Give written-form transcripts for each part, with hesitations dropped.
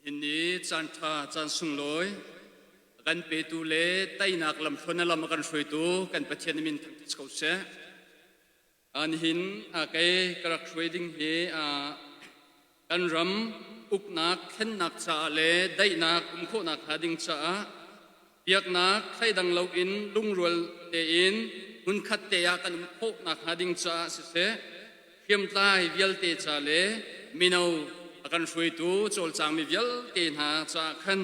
Nihin ni caan ṭha caan sunglawi a kan petu le teinak lamhruan a lam a kan hruaitu kan Pathian min thangṭhat ko seh. Nihin kei ka rak hruai ding hi kan ram uknak thlennak caah le daihnak um khawhnak hnga ding caah biaknak thleidang loin lungrual tein hmunkhat te ah kan um khawh nakhnga ding caah siseh, hriamtlai vialte ca le mino a kan hruaitu cawlcangmi vialte hna caah khan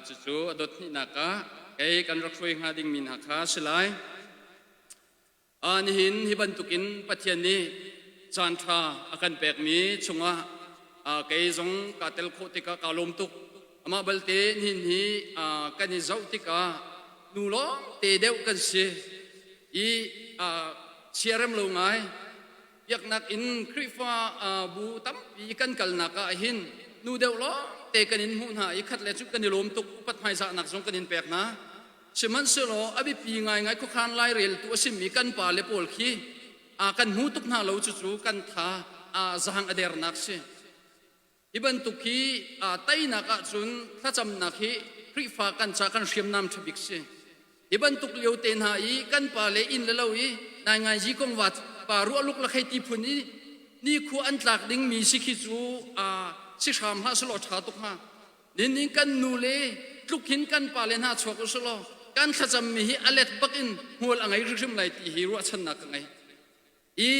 cucu a dot hnihnak ah kei kan rak hruai hnga dingmi hna kha si lai. Nihin hi bantukin Pathian nih caanṭha a kan pekmi chungah kei zong kaa tel khawh tikah kaa lawm tuk. Amah balte nihin hi kan i zoh tikah nu lawngte deuh kan si i siarem lo ngai. Biaknak in Khrihfa bu tampi kan kalnak ah hin nu deuh lawngte kan in hmuh hna i khat le cu kan i lawm tuk, upat hmaizahnak zong kan in pek hna. Sihmanhsehlaw a biapi ngaingai khuakhan laireltu a simi kan pale pawl khi kan hmu tuk hna lo cucu kan tha zaang a dernak si. Hi bantuk hi teinak ahcun thlacamnak hi Khrihfa kan ca kan hriamnam ṭha bik si. Hi bantuk lio te hna i kan pale inn le lo i nainganzi kong va pa ruahluk la khei ti phun i nikhua an tlak dingmi si khi cu si hram hlah selaw ṭha tuk hnga. Nihin kan nu le tluk hin kan pale hna chuak u selaw kan thlacammi hi a let bak in hmual a ngei hrimhrim lai ti hi ruahchannak ka ngei. I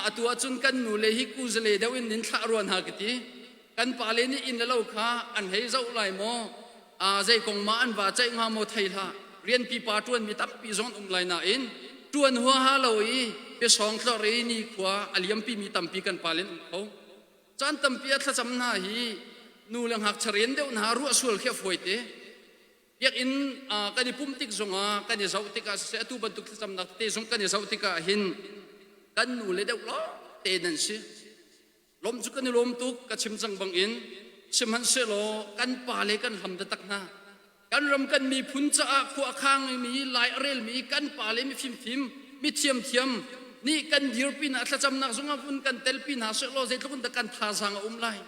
atu ahcun kan nu le hi kuzale deuh in nin thlah rua hna ka ti. Kan pale nih inn le lo kha an hei zoh lai maw? Zei kong ma an va ceih hnga maw thei hlah. Rian pipa ṭuanmi tampi zong an um lai nain ṭuan huaha lo i biasawng tlor i nikhua a liampimi tampi kan pale an um kho. Caan tampi a thlacam hna hi nu le ngakchia rian deuh hna ruah sual khi a fawi te. Biakinn kan i pumh tik zongah kan i zoh tikah siseh atu bantuk thlacamnak te zong kan i zoh tikah hin kan nu le deuh lawng te nan si. Lawm cu kan i lawm tuk ka chim cang bangin sihmanhsehlaw kan pa le kan hlam taktak hna. Kan ram kan miphun caah khua a khangmi lai a relmi kan pale mifimfim mi thiamthiam nih kan dirpi hna thlacamnak zongah vun kan telpi hna sehlaw zeitluk in dah kan thazaang a um lai.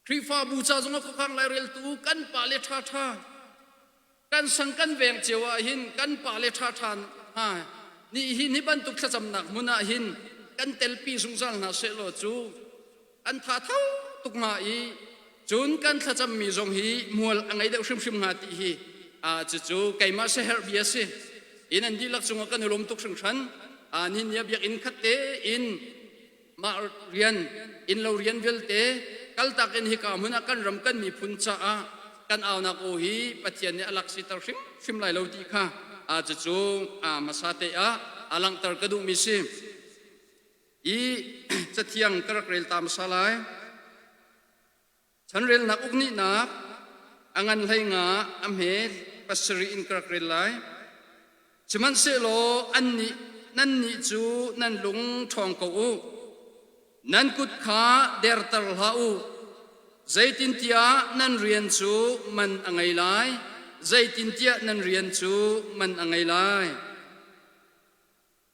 Khrihfabu ca zongah khuakhang laireltu kan pale ṭhaṭha kan sang kan veng cio ah hin kan pale ṭhaṭha hna nih hi ni bantuk thlacamnak hmun ah hin kan telpi zungzal hna sehlaw cu an tha tho tuk hnga i cun kan thlacammi zong hi mual a ngei deuh hrimhrim hnga ti hi cucu keimah siaherh bia si in an dihlak cungah kan i lawm tuk hringhran nihin ni ah biakinn khat te in mah rian innlo rian vialte kaltak in hika hmun ah kan ram kan miphun caah kan aunak aw hi Pathian nih a lak siter hrimhrim lai lo ti kha cucu hmasa te ah a langhter ka duhmi si. I cathiang ka rak rel ta hmasa lai. Chanrelnak uknihnak a ngan hlei nga a hme pasarih in ka rak rel lai. Sihmanhsehlaw annih nannih cu nan lung ṭhawng ko u. Nan kut kha derter hlah u. Zeitintiah nan rian cu man a ngei lai. Zeitintiah nan rian cu man a ngei lai.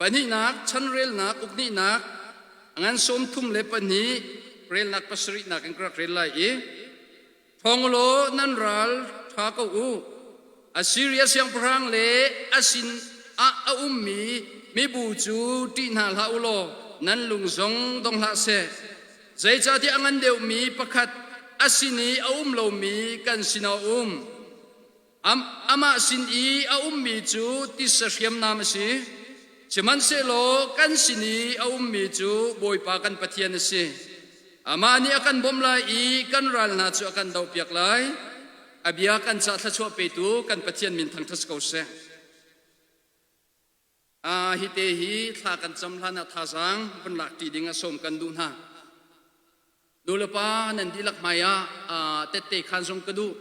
Pahnihnak, chanrelnak, uknihnak, a ngan 32, relnak pasarihnak in ka rak rel lai i Thawng law nan ral ṭha ko u. Assiria siangpahrang le a sin ah a ummi mibu cu ṭih hna hlah u law nan lung zong dong hlah seh. Zeicahtiah a ngan deuhmi pakhat a sin i a um lomi kan sinah a um. Amah sin i a ummi cu tisa hriamnam a si. Sihmanhsehlaw kan sin i a ummi cu Bawipa kan Pathian a si. Amah nih a kan bawmh lai i kan ral hna cu a kan dohpiak lai. A bia kan ca thluachuah petu kan Pathian min thangṭhat ko seh. Hi te hi thla kan cam hlan ah thazaang vun lak ṭi ding ah sawm kan duh hna. Nulepa nan dihlak hmai ah tette khan zong ka duh.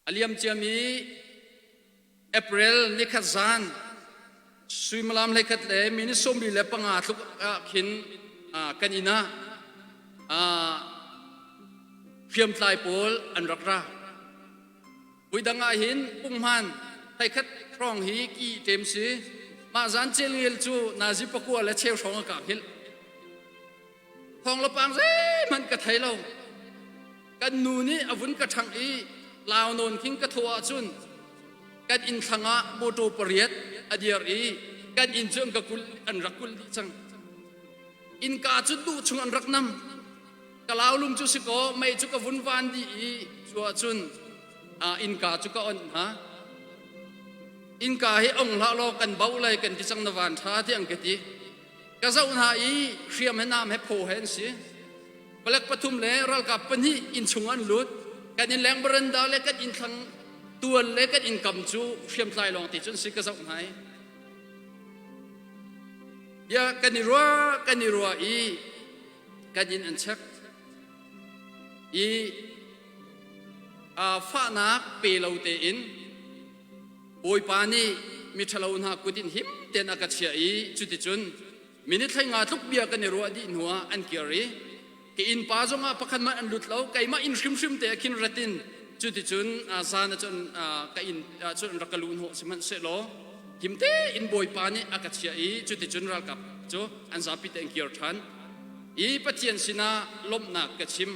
A liam ciami April nikhat zan suimilam 11 le minute 45 tluk ah khin kan inn ah hriamtlai pawl an rak ra. Voidang ah hin punghman thaikhat hrawng hi ki ṭem si. Mah zan celngel cu nazi pakua le cheu hrawng a kak hil. Thawng le pang zei. Zeihmanh ka thei lo. Kan nu nih a vun ka ṭhangh i lau nawn khin ka thawh ahcun kan inn thlang ah mawṭaw pariat a dir i kan inn cu an ka kulh an rak kulh dih cang. Innka cu duh chung an rak nam. Ka laulum cu si kaw mei cu ka vun van dih i cu ahcun innka cu ka onh hna. Innka hi ong hlah law kan bauh lai kan ti cang na van ṭha tiah an ka ti. Ka zoh hna i hriam he nam he phaw he an si. Palek pathum le ralkap pahnih inn chung an lut. Kan inn leng baranda le kan inn thlang tual le kan inn kam cu hriamtlai lawng te cun si ka zoh hna i bia kan i ruah kan i ruah i kan inn an check i fahnak pe lo tein Bawipa nih miṭhalo hna kut in him tein a ka chiah i cuticun minute hlei nga tluk bia kan i ruah dih hnuah an kir i ka innpa zongah pakhat hmanh an lut lo. Keimah inn hrimhrim te ah khin rat in cuticun zan ah cun ka inn ah cun an rak ka luh hnawh. Sihmanhsehlaw him tein Bawipa nih a ka chiah i cuticun ralkap cu an zapi te an kir ṭhan i Pathian sinah lawmhnak ka chim.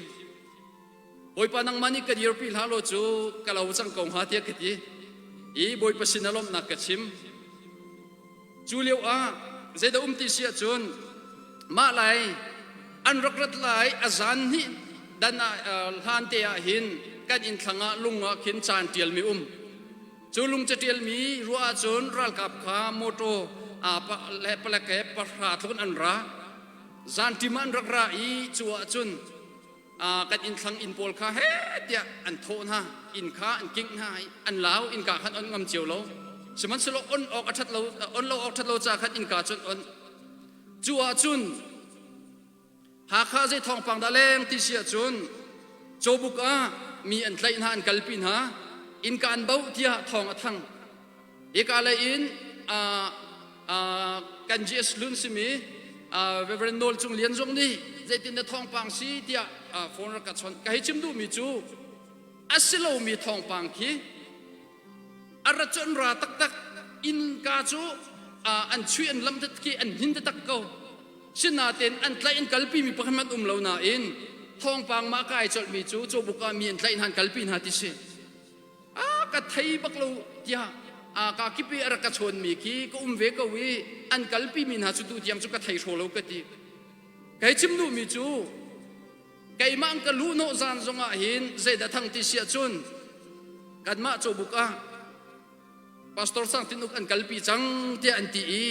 Bawipa, nangmah nih ka dirpi hlah law cu ka lo cang ko hnga tiah ka ti i Bawipa sin ah lawmhnak ka chim. Cu lio ah zeidah um ti si ahcun mah lai an rak rat lai a zan hnih dan ah hlan te ah hin kan inn thlang ah lung ah khin caan ṭialmi um. Cu lung caṭialmi ruah ahcun ralkap kha mawṭaw le palek he pahra tluk in an ra. Zanṭim ah an rak ra i cu ahcun kan inn thlang inn pawl kha he tiah an thawh hna, inn kha an kingh hna i an lau. Innka khan on ngam cio lo, sihmanhsehlaw on awk a ṭhat lo, on lo awk ṭhat lo ca khan innka cun on. Cu ahcun Hakha zei thawngpang dah leng ti si ahcun Cawbuk ah mi an tlaih hna, an kalpi hna, innka an boh tiah thawng a thang. Hika lei in kan GS Lun simi Reverend Nawl Cung Lian zong nih zeitin na thawngpang si tiah phone rak ka chawnh. Ka hei chim duhmi cu a si lomi thawngpang khi a ra cu an ra taktak, innka cu an chuih, an lam khi an hnin taktak ko. Sinain an tlaih an kalpi mi pakhat hmanh um lo nain thawngpang mah kai colhmi cu Cawbuk ah mi an tlaih hna, an kalpi hna ti si. A ka thei bak lo tiah a ka kip i a rak ka chawnmi khi ka um ve ko i an kalpi mi hna cu tu tiang cu ka thei hraw lo ka ti. Kei chim duhmi cu keimah ka luhnawh zan zongah hin zeidah thang ti si ahcun kanmah cawbuk ah Pastor Sang Tin Uk an kalpi cang tiah an ti i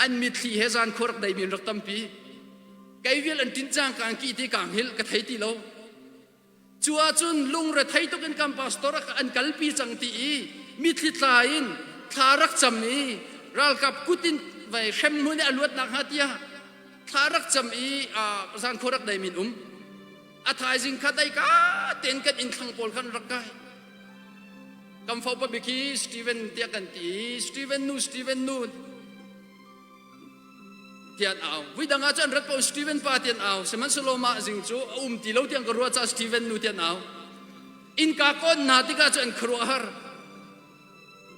an mitthli he zan khua rak dei mi an rak tampi. Kei vial an tin cang ka ki ti ka hngilh, ka thei ti lo. Cu ahcun lungrethei tuk in kan pastor an kalpi cang ti i mitthli tla in thla rak cam i ralkap kut in vai hrem hnu nih a luat nakhnga tiah thla rak cam i zan khua rak dei min um. A thaizing kha dai ka tein kan inn thlang pawl khan rak kai. Kam fo pa bik hi Steven tiah kan ti i Steven nu, Steven nu tian au. Vui dang ah cun rat po Steven pa tian au. Sihmanhsehlaw mah zing cu a um ti lo tiang ka ruah caah Steven nu tian au. Innka kawn hna tikah cu an khuaruahhar.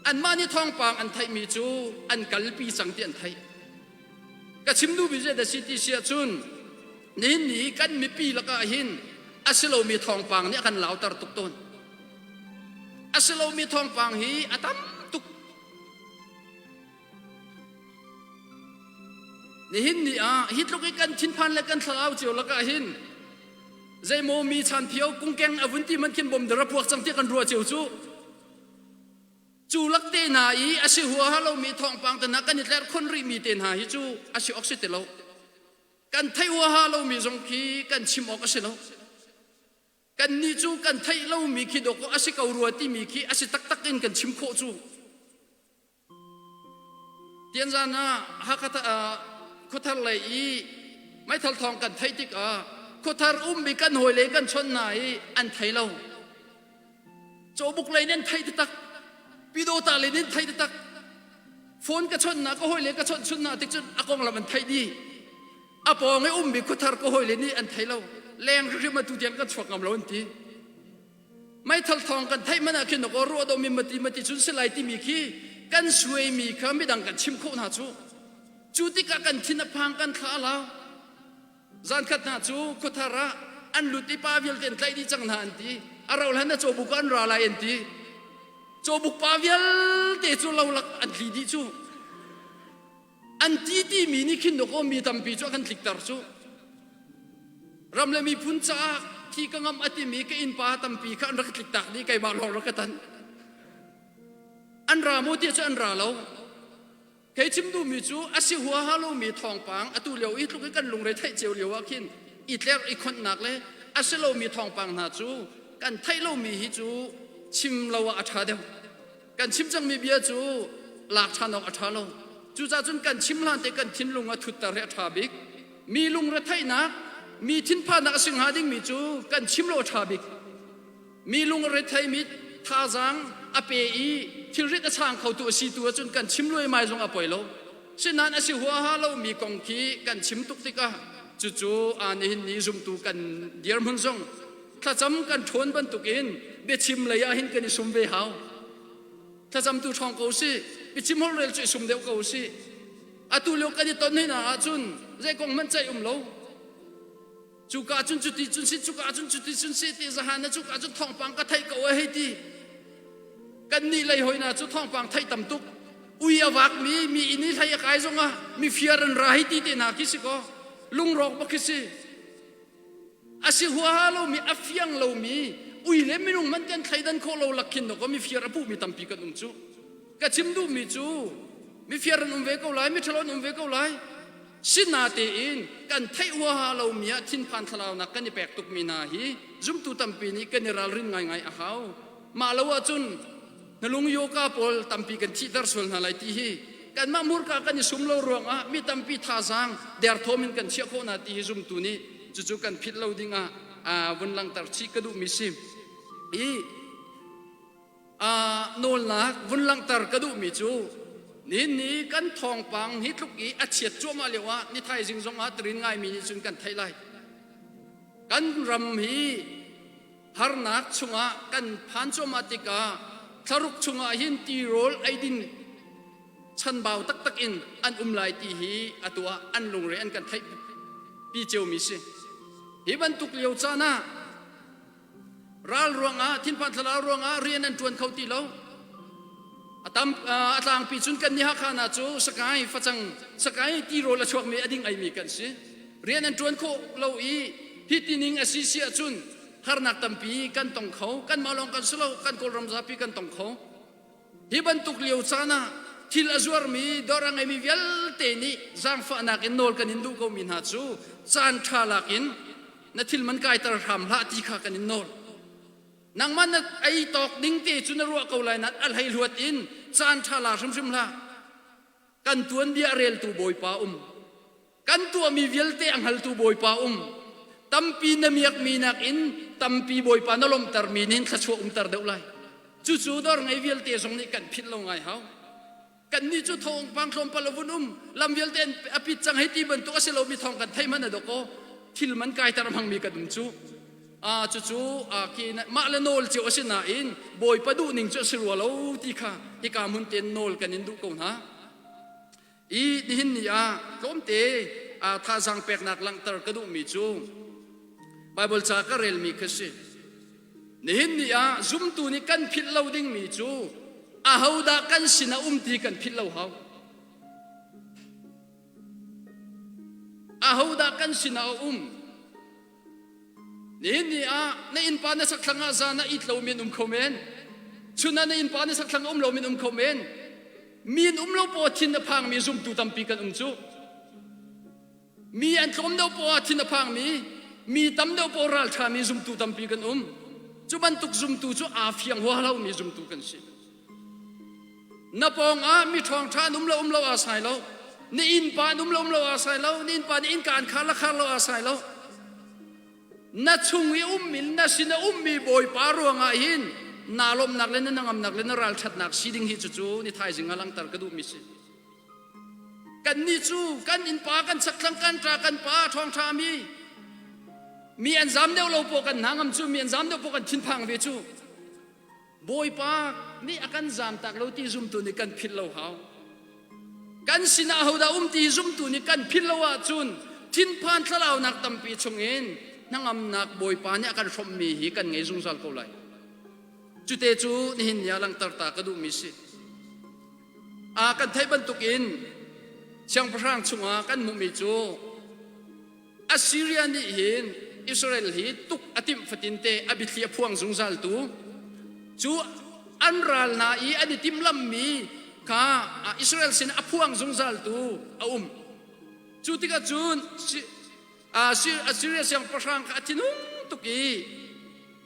Anmah nih thawngpang an theihmi cu an kalpi cang ti an theih. Ka chim duhmi cu da si ti si ahcun nihin ni kan mipi lakah hin a si lomi thawngpang nih a kan lauter tuk tawn. A si lomi thawngpang hi a tam tuk. Nihin ni ah hi tluk i kan thinphan le kan thlarau cio lakah hin zeimaw mi chan phio kungkeng a vun ti man khin bom dara puak cang ti kan ruah cio cu. Cu lak te hna i a si huaha lomi thawngpang te hna kan i tlerhkhon rihmi te hna hi cu a si awk si ti lo. Kan theih huaha lomi zong khi kan chim awk a si lo. Kannih cu kan theih lomi khi dawkaw a si ko rua timi khi a si taktak in kan chim khawh cu. Tianzan ah Hakha khuathar lei i meithal thawng kan theih tikah khuathar ummi kan hawile kan chawnh hna i an thei lo. Cawbuk lei nih an theih taktak. Pyidawta lei nih an theih taktak. Phone ka chawnh hna, ka hawile ka chawnh chun hna tik cun a konglam an theih dih. A pawng i ummi khuathar ka hawile nih an thei lo. Leng hrim atu tiang kan chuak ngam lo an ti. Meithal thawng kan theih man ah khin aw ruah do mi mati mati cun si lai timi khi kan suaimi kha midang kan chim khawh hna cu. Cu tikah kan thin a phang, kan thla a lau. Zan khat hna cu khuathar ah. An lut i pa vialte an tlaih dih cang hna an ti. A rauh hlan ah cawbuk ah an ra lai an ti. Cawbuk pa vialte cu lolak an tli dih cu. An ti timi nih khin dawkaw mi tampi cu a kan tlikter cu. Ram le miphun caah thi ka ngamh a timi ka innpa tampi kha an rak ka tliktak dih keimah lawng rak ka tan. An ra maw ti cu an ra lo. Kei chim duhmi cu a si huaha lomi thawngpang atu lio i tluk i kan lungre theih cio lio ah khin i tlerh i khonhnak le a si lomi thawngpang hna cu kan theih lomi hi cu chim lo ah a ṭha deuh. Kan chim cangmi bia cu lak ṭhan awk a ṭha lo. Cucaah cun kan chim hlan te kan thinlung a thutter hi a ṭha bik. Mi lungretheihnak, mi thinphannak a si hnga dingmi cu kan chim lo a ṭha bik. Mi lungretheimi thazaang a pe i thilrit a chang khotu a si tu ahcun kan chim luaimai zong a poi lo. Sinain a si huaha lomi kong khi kan chim tuk tikah cucu aa nihin ni zumtu kan dirhmun zong thlacam kan ṭhawn bantukin biachim lei ah hin kan i sum ve hau. Thlacam tu ṭhawng ko si, biachim holhrel cu i sum deuh ko si. Atu lio kan i ton hna ahcun zei kong hmanh ceih um lo. Cuka cun cuti cun si, cuka cun cuti cun si ti zahan na cuka cun thawngpang ka theih ko a hei ti. Kan nih lei hoi na cu thawngpang theih tam tuk. Ui a vak mi mi inn i hlei a kai zong ah mi fiar an ra hei ti te hna khi si ko. Lungrawk bak khi si. A si huaha lomi a fiang lomi ui le minung man kan thleidan khawh lo lak khin ko mi fiar a puhmi tampi kan um cu. Ka chim duhmi cu mifiar an um ve ko lai, miṭhalo an um ve ko lai. Sinatein kan theih huaha lomi ah thinphan thlalaunak kan i pek tukmi hna hi zumtu tampi nih kan i ralrin ngaingai a hau. Mah lo ahcun na lung yoga pawl tampi kan thihter sual hna lai ti hi kanmah hmurka kan i sum lo ruangah mi tampi thazaang derthawm in kan chiah khawh hna ti hi zumtu nih cucu kan philh lo dingah vun langhter chih ka duhmi si. I nawlnak vun langhter ka duhmi cu nihin ni kan thawngpang hi tluk i a chiat cuahmah lio ah ni thaizing zong ah tirin ngaimi nih cun kan theih lai. Kan ram hi harnak chungah kan phan cuahmah tikah thlaruk chungah hin tirawl eidin chanbau taktak in an um lai ti hi atu ah an lungre an kan theih pi ciomi si. Hi bantuk lio caan ah Ral ruangah, thinphan thlarau ruangah rian an ṭuan kho ti lo. A tam a tlangpi cun kan ni Hakha hna cu sakai facang sakai tirawl a chuakmi a ding eimi kan si. Rian an ṭuan khawh lo i hi tining a si si ahcun harnak tampi kan tong kho. Kanmah lawng kan si lo, kan Kawlram zapi kan tong kho. Hi bantuk lio caan ah thil a zuarmi, dawr a ngeimi vialte nih zaangfahnak in nawl kan in duh komi hna cu caan ṭha lak in na thil man kaiter hram hlah ti kha kan in nawl. Nangmah na ei tawk ding te cu na ruah ko lai nain a hleihluat in caan ṭha la hrimhrim hlah. Kan tuanbia a reltu Bawipa um. Kan tuahmi vialte a hngaltu Bawipa um. Tampi na miakmi nakin tampi Bawipa na lawmhtermi nih thluachuah umter deuh lai. Cucu dawr ngei vialte zong nih kan philh lo ngai hau. Kannih cu thawngpang tlawmpal a vun um, lam vialte a pit cang hei ti bantuk a si lomi thawng kan theih hmanh a dawkaw thil man kaiter a hmangmi kan um cu. Cucu mah le nawl cio a si nain Bawipa duhning cu a si rua lo ti kha hika hmun tein nawl kan in duh ko hna. I nihin ni ah tlawmte thazaang peknak langhter ka duhmi cu Baibal ca ka relmi kha si. Nihin ni ah zumtu nih kan philh lo dingmi cu ahodah kan sin a um ti kan philh lo hau. Ahodah kan sinah a um? Nihin ni ah na innpa na chakthlang ah zan ah it lomi an um kho men. Chun ah na innpa na chakthlang ah um lomi an um kho men. Mi an um lo paoh thin a phangmi zumtu tampi kan um cu. Mi an tlawm deuh paoh ah thin a phangmi, mi tam deuh paoh ralṭhami zumtu tampi kan um. Cu bantuk zumtu cu aa fiang huaha lomi zumtu kan si. Na pawngah mi ṭhawngṭha an um lo um lo aa sai lo. Na innpa an um lo um lo aa sai lo. Na innpa nih innka an khar le khar lo aa sai lo. Na chung i ummi na sin a ummi Bawipa ruangah hin naa lawmhnak le na hnangamnak le na ralṭhatnak si ding hi cucu ni thaizing ah langhter ka duhmi si. Kannih cu kan innpa kan chakthlang kan ṭa kan pa ṭhawngṭha mi mi an zam deuh lo paw kan hna ngam cu mi an zam deuh paw kan thinphang ve cu. Bawipa nih a kan zamtak lo ti zumtu nih kan philh lo hau. Kan sinah hodah um ti zumtu nih kan philh lo ahcun thinphan thlalaunak tampi chungin hnangamnak Bawipa nih a kan hrawmhmi hi kan ngei zungzal ko lai. Cute cu nihin ni ah langhter ta ka duhmi si. A kan theih bantukin siangpahrang chungah kan hmuhmi cu Assyria nih hin Israel hi tuk a timh fatinte a biathli a phuang zungzaltu cu an ral hna i an i timhlammi kha Israel sin a phuang zungzaltu a um. Cu tikah cun Assyria siangpahrang kha a thinhung tuk i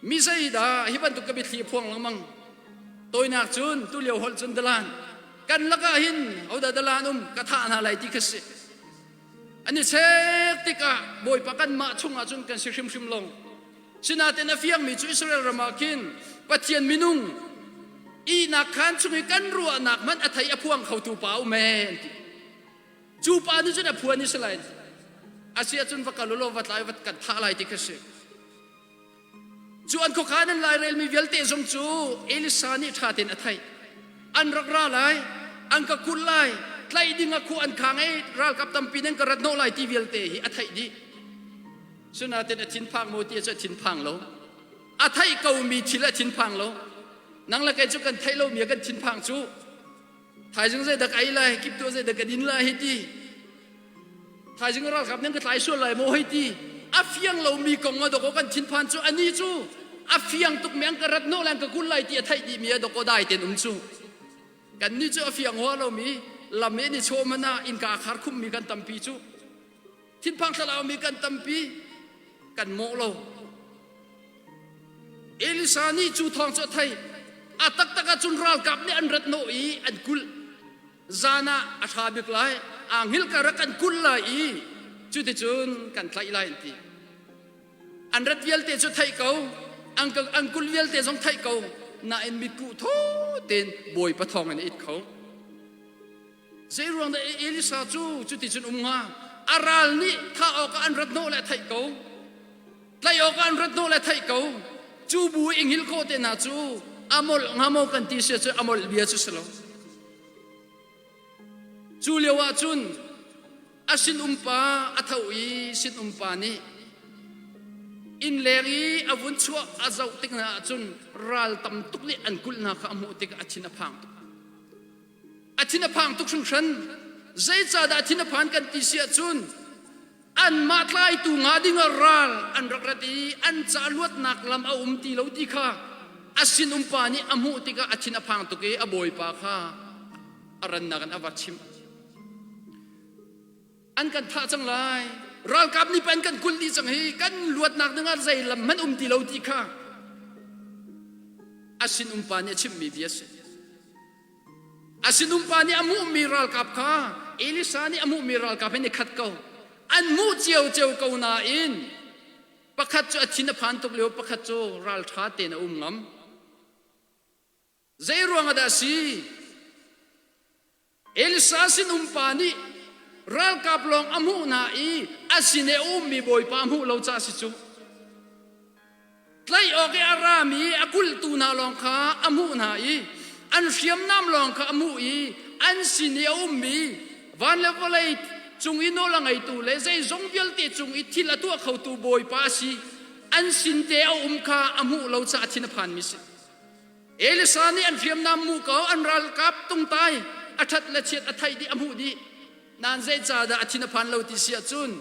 mi zeidah hi bantuk ka biathli a phuang lengmang tawinak cun tulio holh cun dalan kan lakah hin hodah dalan um ka thah hna lai ti kha si. An i chek tikah Bawipa kanmah chungah cun kan si hrimhrim lo. Sinain a fiangmi cu Israel ram ah khin Pathian minung ihnak khaan chung i kan ruahnak hmanh a thei a phuang khotu pa a um ee an ti. Cu pa nih cun a phuan i si lai. A si ahcun va kal u law va tlai va kan thah lai ti kha si. Cu an khuakhan an lairelmi vialte zong cu Elisa nih ṭha tein a theih. An rak ra lai, an ka kulh lai, tlaih ding ah khua an khang i ralkap tampi nan ka rat hnawh lai ti vialte hi a theih dih. Sinain a thinphang maw ti cu a thinphang lo. A theih komi thil a thinphang lo. Nang le kei cu kan theih lomi a kan thinphang cu. Thaizing zeidah ka ei lai, kiptuah zeidah ka din lai hei ti. Thaizing ralkap nan ka tlai sual lai maw hei ti. A fiang lomi kong a dawkaw kan thinphan cu ani cu a fiang tuk mi an ka rat hnawh lai an ka kul lai ti a theih dihmi a dawkaw dai ten um cu. Kan nih cu a fiang hua lomi lam i ni chaw man ah innka khar khummi kan tampi cu. Thinphang thlalau mi kan tampi kan mawh lo. Elisa nih cu thawng cu a theih. A taktak ahcun ralkap nih an rat hnawh i an kulh. Zan ah a ṭha bik lai, aa hngilh kar ah kan kulh lai i cuticun kan tlaih lai an ti. An rat vialte cu theih ko, an, an kulh vialte zong theih ko, nain mitkuh thaw tein Bawipa thawng in a it kho. Zeiruang dah Elisa cu cuticun um hnga? A ral nih thah awkah an rat hnawh le a theih ko. Tlaih awkah an rat hnawh le a theih ko. Cu bu i hngilh khawh te hna cu a molh hnga maw kan ti si cu a molh bia cu si lo. Cu lio ah cun a sinumpa a tho i sinumpa nih innleng i a vun chuah a zoh tik hna ahcun ral tam tuk nih an kulh hna kha a hmuh tikah a thin a phang tuk. A thin a phang tuk hringhran. Zeicahdah a thin a phan kan ti si ahcun anmah tlaitu nga ding ah ral an rak rat i an ca luatnak lam a um ti lo ti kha a sinumpa nih a hmuh tikah a thin a phang tuk i a bawipa kha a rannak in a va chimh. An kan thah cang lai. Ralkap nih pa an kan kulh dih cang hi kan luatnak ding ah zei lam hmanh um ti lo ti kha a sinumpa nih a chimhmi bia a si. A sinumpa nih a hmuhmi ralkap kha Elisa nih a hmuhmi ralkap hin i khat ko. An hmuh ciocio ko nain pakhat cu a thin a phan tuk lio, pakhat cu ralṭha tein a um ngam. Zei ruangah dah a si? Elisa sinumpa nih ralkap lawng a hmuh hna i a sin i a ummi Bawipa a hmuh lo caah si cu. Tlaih awk i a rami a kulhtu hna lawng kha a hmuh hna i an hriamnam lawng kha a hmuh i an sin i a ummi van le vawlei cung i nawl a ngeitu le zeizong vialte cung i thil a tuah khotu Bawipa a si an sin te a um kha a hmuh lo caah a thin a phanmi si. Elisa nih an hriamnam mu ko an ralkap tungtai a ṭhat le chiat a theih dih a hmuh dih Nain zeicahdah a thin a phan lo ti si ahcun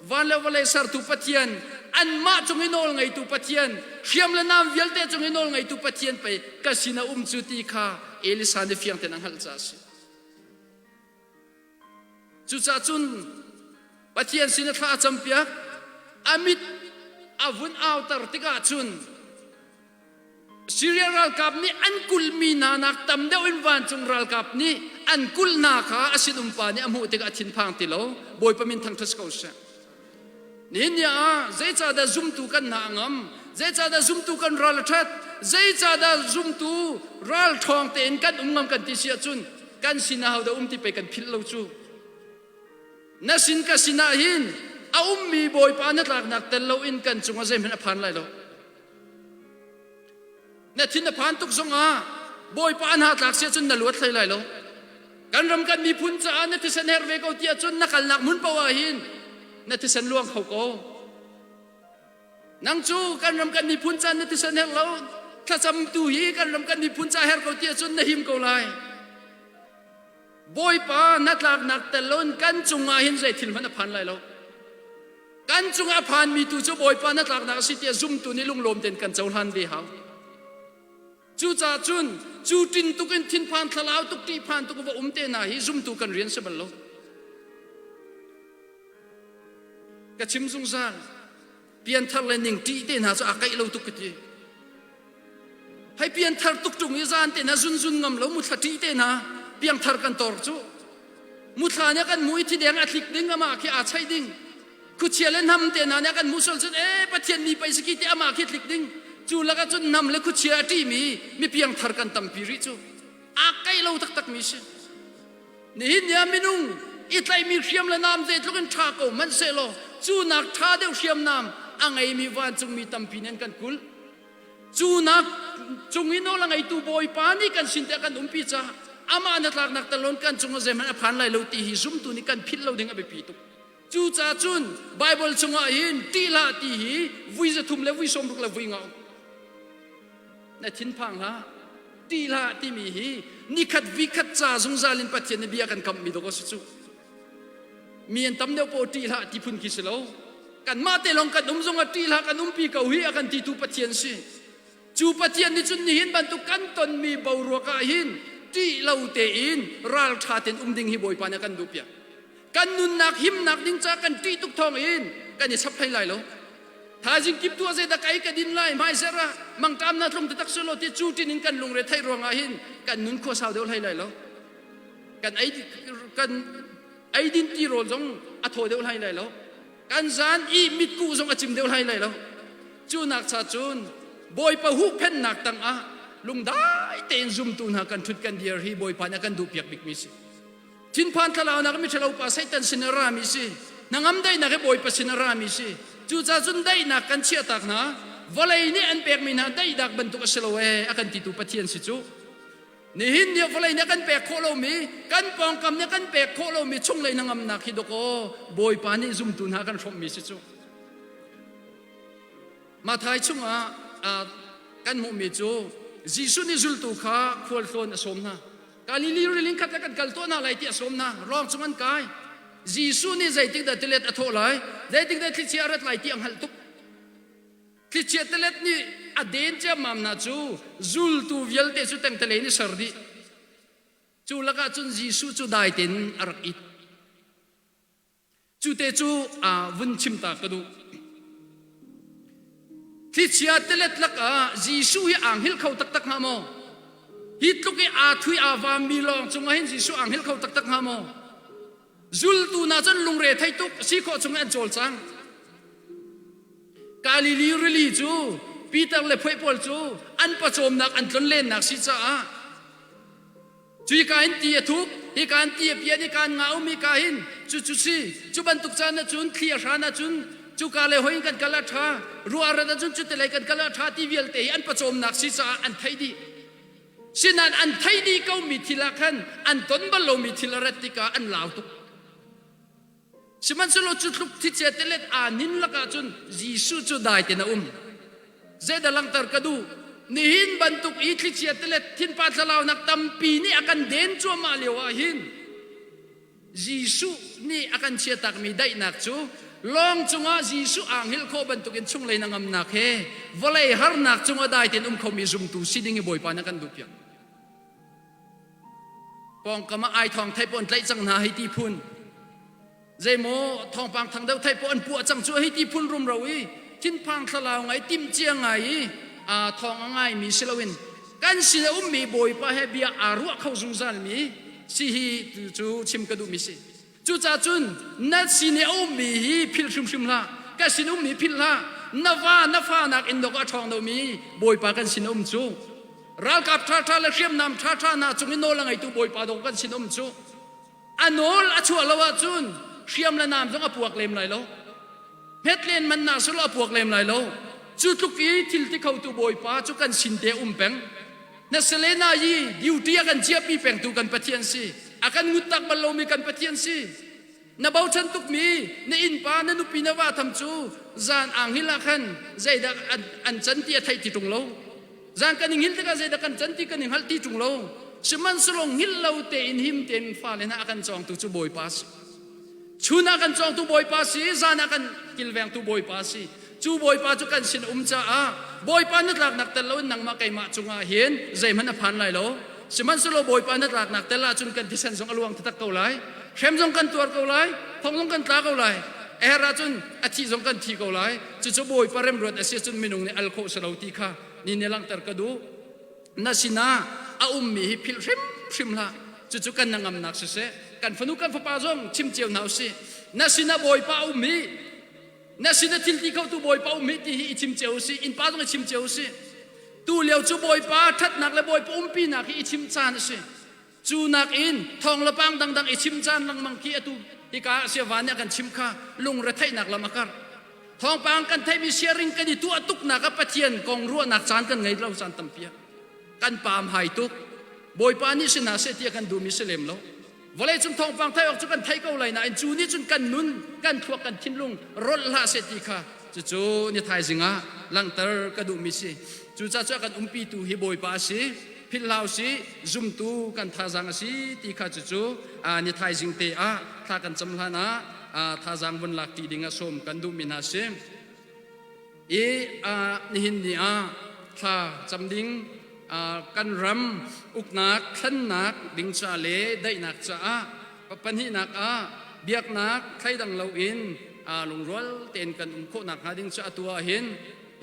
van le vawlei sertu Pathian, anmah cung i nawl ngeitu Pathian, hriam le nam vialte cung i nawl ngeitu Pathian pei ka sin a um cu ti kha Elisa nih fiang tein a hngalh caah a si. Cucaah cun Pathian sin a thla a campiak, a mit a vun auter tikah cun Syria ralkap nih an kulhmi hna nak tam deuh in vancung ralkap nih an kulh hna kha a sinumpa nih a hmuh tikah a thinphang ti lo. Bawipa min thangṭhat ko seh. Nihin ni ah zeicahdah zumtu kan hna a ngam? Zeicahdah zumtu kan ral a ṭhat? Zeicahdah zumtu ral ṭhawng tein kan um ngam kan ti si ahcun kan sinah hodah um ti pei kan philh lo cu. Na sin ka sinah hin a ummi Bawipa na tlaknak tel loin kan cungah zeihmanh a phan lai lo. Na thin a phan tuk zongah Bawipa an tlak si ahcun na luat hlei lai lo. Kan ram kan miphun caah na thisen herh ve ko ti ahcun na kalnak hmun paoh ah hin na thisen luang kho ko. Nang cu kan ram kan miphun ca na thisen herh lo, thlacam tu hi kan ram kan miphun ca herh ko ti ahcun na him ko lai. Bawipa na tlaknak tel loin kan cungah hin zei thil hmanh a phan lai lo. Kan cungah a phanmi tu cu Bawipa na tlaknak a si tiah zumtu nih lunglawm tein kan cohlan ve hau. Cucaah cun cu tin tuk in thinphan thlalau tuk ṭihphan tuk va um te hna hi zumtu kan rian si bal lo. Ka chim zungzal pianthar le ning ṭih te hna cu aa kaih lo tuk ka ti. Hei pianthar tuk ṭung i zan te hna zunzun ngam lo muthla ṭih te hna piangthar kan tor cu. Muthla nih a kan mu i thideng a tlik ding amah khi aa chaih ding. Khuachia le hnam te hna nih a kan hmuh sual cun ee Pathian mi pei si khi ti amah khi tlik ding. Cu lakah cun hnam le khuachia a ṭihmi mi piangthar kan tampi rih cu. Aa kaih lo taktakmi si. Nihin ni ah minung i tlaihmi hriam le nam zeitluk in ṭha ko hmanh sehlaw cu nak ṭha deuh hriamnam a ngeimi vancungmi tampi nih an kan kulh. Cu nak cung i nawl a ngeitu Bawipa nih kan sin te a kan umpi caah amah na tlaknak talon kan cung ah zeihmanh a phan lai lo ti hi zumtu nih kan philh lo ding a biapi tuk. Cucaah cun Baibal chungah hin ṭih hlah ti hi vui 300 le vui 60 le vui nga um. Na thinphang hlah. Ṭih hlah timi hi nikhat vikhat ca zungzal in Pathian nih bia kan kamhmi dawk a si cu. Mi an tam deuh paoh ṭih hlah ti phun khi si lo. Kanmah te lawng kan um zongah ṭih hlah kan umpi ko hi a kan titu Pathian si. Cu Pathian nih cun nihin bantuk kan tonmi boruak ah hin ṭih lo tein ralṭha tein um ding hi Bawipa nih a kan duhpiak. Kan nunnak himnak ding caah kan ṭih tuk thawng in kan i chap hlei lai lo. Thaizing kip tuah zeidah ka ei ka din lai hmaizer ah mangṭam na tlung taktak sulaw ti cu ṭin in kan lungre theih ruangah hin kan nun khua sau deuh hlei lai lo. Kan ei kan eidin ti rawl zong a thaw deuh hlei lai lo. Kan zan i mitkuh zong a cim deuh hlei lai lo. Cu nak cha cun Bawipa huhphenhnak tangah lungdai tein zumtu hna kan ṭhut kan dir hi Bawipa nih a kan duhpiak bikmi si. Thinphan thlalaunak miṭhalo pa Satan sin a rami si. Hnangam daihnak hi Bawipa sin a rami si. Cucaah cun daihnak kan chiahtak hna. Vawlei nih an pekmi hna daihnak bantuk a si lo ee a kan titu Pathian si cu. Nihin ni vawlei nih a kan pek khawh lomi, kan pawngkam nih a kan pek khawh lomi chunglei hnangamnak hi dawkaw Bawipa nih zumtu hna kan hrawmhmi si cu. Mathai chungah kan hmuhmi cu Jesuh nih zultu kha khualtlawn a sawm hna. Galili riling khat ah kan kal tuah hna lai ti a sawm hna. Lawng cung an kai. Jesuh nih zeitik dah tilet a thawh lai, zeitik dah thlichia a rat lai ti a hngalh tuk. Thlichia tilet nih a den ciammam hna cu zultu vialte cu tengtele in i ser dih. Cu lakah cun Jesuh cu dai tein a rak it. Cu te cu vun chim ta ka duh. Thlichia tilet lakah Jesuh hi aa hngilh kho taktak hnga maw? Hi tluk i aa thui aa vaammi lawng cungah hin Jesuh aa hngilh kho taktak hnga maw? Zultu hna cun lungre thei tuk si khawh chung in an cawlcang. Galili rili cu Peter le phuai pawl cu an pawcawmnak an tlonlennak si caah Cuika in ti a thuk, hika in ti a pian, hika in nga um, hika hin cu cu si. Cu bantuk caan ahcun thli a hran ahcun cuka lei hoi in kan kal a ṭha, ruah a rat ahcun cuti lei kan kal a ṭha ti vialte hi an pawcawmnak si caah an theih dih. Sinain an theih dih komi thil ah khan an ton bal lomi thil a rat tikah an lau tuk. Sihmanhsehlaw cu tluk thichia tilet aa nin lakah cun Jesuh cu dai tein a um. Zeidah langhter ka duh? Nihin bantuk i thlichia tilet thinpa thlalaunak tampi nih a kan den cuahmah lio ah hin Jesuh nih a kan chiatakmi daihnak cu lawng cungah Jesuh aa hngilh khawh bantukin chunglei na ngamnak he vawlei harnak cungah dai tein um khomi zumtu si ding hi Bawipa nih a kan duhpiak. Pawngkam ah ai thawng thei pawn tlaih cang hna hei ti phun. Zeimaw thawngpang thang deuh thei paw an puah cang cu hei ti phun rumro i thinphang thlalau ngai timhcia ngai i aa thawng a ngaimi si loin kan sin a ummi Bawipa he bia aa ruah kho zungzalmi si hi cu chim ka duhmi si. Cucaah cun na sin i a ummi hi philh hrimhrim hlah. Ka sin ummi philh hlah. Na va na fa nak in dawk a ṭhawng lomi Bawipa kan sin a um cu. Ralkap ṭhaṭha le hriamnam ṭhaṭha hna cung i nawl a ngeitu Bawipa dawk kan sin um cu. A nawl a chuah lo ahcun hriam le nam zong a puak lem lai lo. Hmet len man na silo a puak lem lai lo. Cu tluk i thil ti khotu Bawipa cu kan sin te um peng. Na Selena yi duty a kan ciahpi pengtu kan Pathian si. A kan ngut tak bal lomi kan Pathian si. Na bochan tukmi na innpa na nupi na va tham cu zan ang hil ah khan zeidah an can ti a theih ti ṭung lo. Zan kan i hngilh tikah zeidah kan can ti kan i hngalh ti ṭung lo. Sihmanhsehlaw hngilh lo tein him tein fale hna a kan cawngtu cu Bawipa a si. Chun ah kan cawngtu Bawipa si, zan ah kan kilvengtu Bawipa si. Cu Bawipa cu kan sin um caah Bawipa na tlaknak tel loin nangmah keimah cungah hin zeihmanh a phan lai lo. Sihmanhsehlaw Bawipa na tlaknak tel ahcun kan thisen zong a luang taktak ko lai. Hrem zong kan tuar ko lai, thong zong kan tla ko lai. A herh ahcun a thih zong kan thi ko lai. Cucu Bawipa remruat a si ahcun minung nih al khawh si lo ti kha ni nih langhter ka duh. Na sinah a ummi hi philh hrimhrim hlah. Cucu kan hnangamnak siseh, kan fanu kan fapa zong chim cio hna usih. Na sinah Bawipa a um hi na sin a thil ti khotu Bawipa um hi ti hi i chim cio usih. Innpa zong i chim cio usih. Tu lio cu Bawipa ṭhatnak le Bawipa umpinak hi i chim caan a si. Cu nakin thawng le pang dangdang i chim caan lengmang khi atu hika ah siava nih a kan chim kha lungretheihnak lam a karh. Thawngpang kan theihmi sharing kan i tuah tuknak ah Pathian kong ruahnak caan kan ngei lo caan tampi ah. Kan paam hai tuk. Bawipa nih si hna seh ti a kan duhmi si lem lo. Vawleicung thawngpang theih awk cu kan thei ko lai nain cu nih cun kan nun, kan thluak, kan thinlung rolh hlah seh ti kha cucu ni thaizing ah langhter ka duhmi si. Cucaah cu a kan umpitu hi Bawipa a si. Philh hlah usih, zumtu kan thazaang a si ti kha cucu ni thaizing te ah thla kan cam hlan ah thazaang vun lak ṭi ding ah sawm kan duhmi hna si. I nihin ni ah thla cam ding kan ram uknak thlennak ding ca le daihnak caah pahnihnak ah biaknak thleidang loin lungrual tein kan um khawh nakhnga ding cu atu ah hin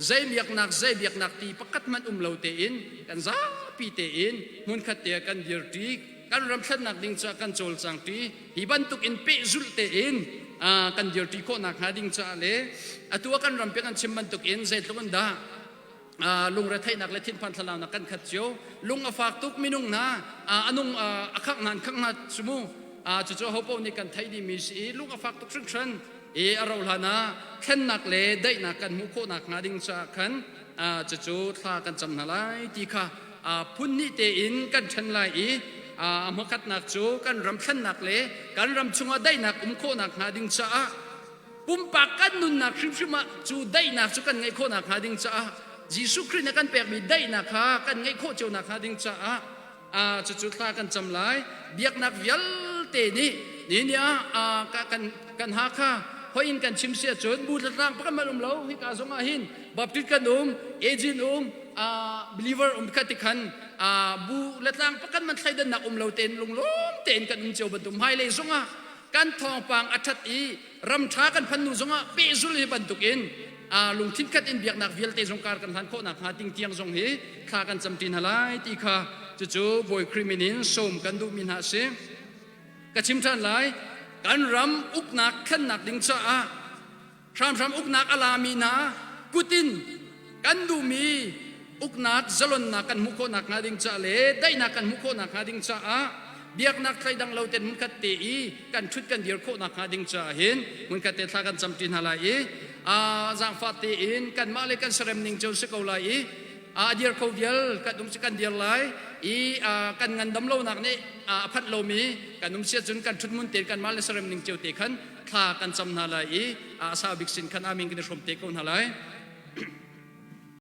zei biaknak zei biaknak ti pakhat hmanh um lo tein kan zapi tein hmunkhat te ah kan dirṭi kan ram thlennak ding caah kan cawlcang ṭi hi bantuk in pehzulh tein kan dirṭi khawh nakhnga ding caah le atu ah kan ram pe kan chim bantuk in zeitluk in dah lungretheihnak le thinphan thlalaunak kan khat cio lung a fak tuk minung hna anung a khangh hna khangh hna cu cucu hopo nih kan theih dihmi si i lung a fak tuk hringhran i a rauh hlan ah thlennak le daihnak kan hmuh khawh nakhnga ding caah khan cucu thla kan cam hna lai ti kha phun hnih tein kan ṭhen lai i a hmakhatnak cu kan ram thlennak le kan ram chungah daihnak um khawh nakhnga ding caah pumpak kan nunnak hrimhrim ah cu daihnak cu kan ngeih khawh nakhnga ding caah Jesuh Khrih nih kan pekmi daihnak kha kan ngeih khawh cio nakhnga ding caah cucu thla kan cam lai. Biaknak vialte nih ni ah kan kan Hakha hoi in kan chim si ahcun bu tlatlang pakhat hmanh um lo. Hika zong ah hin Baptist kan um, Asian um, believer um kha ti khan bu latlang pakhat man thleidannak um lo tein lunglawm tein kan um cio bantuk hmailei zong ah kan thawngpang a ṭhat i ram ṭha kan phan nu zongah pehzul hi bantukin lungthin khat in biaknak vialte zong kar kan hlan khawh nakhnga ting tiang zong hi thla kan camṭi hna lai ti kha cucu Bawi Khrih min in sawm kan duhmi hna a si. Ka chim ṭhan lai, kan ram uknak thlennak ding caah hramhram uknak a lami hna kutin kan duhmi uknak zalonnak kan hmuh khawh nakhnga ding caah le daihnak kan hmuh khawh nakhnga ding caah biaknak thleidang lo ten hmunkhat te i kan ṭhut kan dir khawh nakhnga ding caah hin hmunkhat te thla kan camṭi hna lai i zaangfah tein kanmah le kan serem ning cio si ko lai i a dir kho vial kan um kan dir lai i kan ngandam lonak nih a phanh lomi kan um sia cun kan ṭhut mun tein kanmah le serem ning cio te khan thla kan cam hna lai i a sau bik sin khan amin kan i hrawm te ko hna lai.